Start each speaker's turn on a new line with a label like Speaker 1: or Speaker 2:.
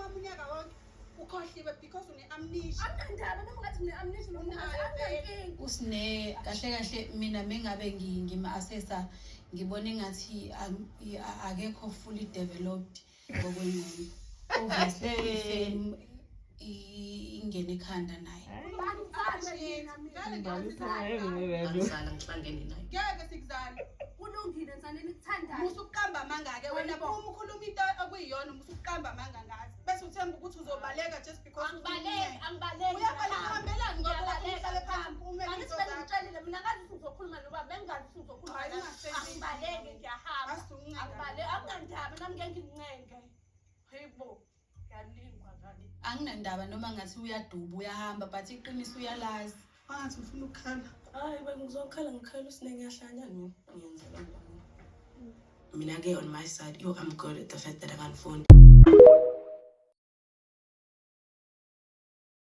Speaker 1: wami unyaka wonke. Ukhohliwe because une-amnesia.
Speaker 2: Anginandaba noma ungathi ngine-amnesia noma ungathi
Speaker 1: Unayo vele.
Speaker 2: anginankinga.
Speaker 3: Usine kahle kahle mina mengabe ngima-assessa ngibona engathi akekho fully developed ngokwengqondo. Obviously i-fame ingene ekhanda naye.
Speaker 2: Angizalwe yena mina.
Speaker 1: Vele ngeke sikuzale.
Speaker 4: Angizala, ngihlangene naye.
Speaker 1: Ngeke sikuzale.
Speaker 2: Kulungile, ngisaneni nikuthandayo.
Speaker 1: Musa ukuqamba amanga-ke wena.
Speaker 2: Hayibo.
Speaker 1: Phuma ukhuluma into okuyiyona, musa ukuqamba amanga ngathi bese uthemba ukuthi uzobaleka just because
Speaker 2: Angibaleki, angibaleki.
Speaker 1: Uyabaleka, uhambelani ngoba
Speaker 2: Ngiyabaleka,
Speaker 1: uhlale phansi
Speaker 2: ngihamba.
Speaker 1: umele
Speaker 2: Angithi
Speaker 1: izinto zakho.
Speaker 2: bengikutshelile mina ngazi ukuthi uzokhuluma noba bengingazi ukuthi uzokhuluma
Speaker 1: Hayi,
Speaker 2: nami.
Speaker 1: ungasebenzi.
Speaker 2: Angibaleki, ngiyahamba.
Speaker 1: Asuncenga.
Speaker 2: Angibaleki, akunandaba nami ngeke ngincenge. Hayibo, ngiyalingwa ngani.
Speaker 3: Anginandaba noma ngathi uyaduba uyahamba, but iqiniso uyalazi.
Speaker 1: Wangathi ufuna ukukhala.
Speaker 4: Hayi, bengizokhala, ngikhalela usine, ngiyahlanya mina, ngiyenzela mina. Mina-ke on my side, yo, I'm good at the fact that akangifuni.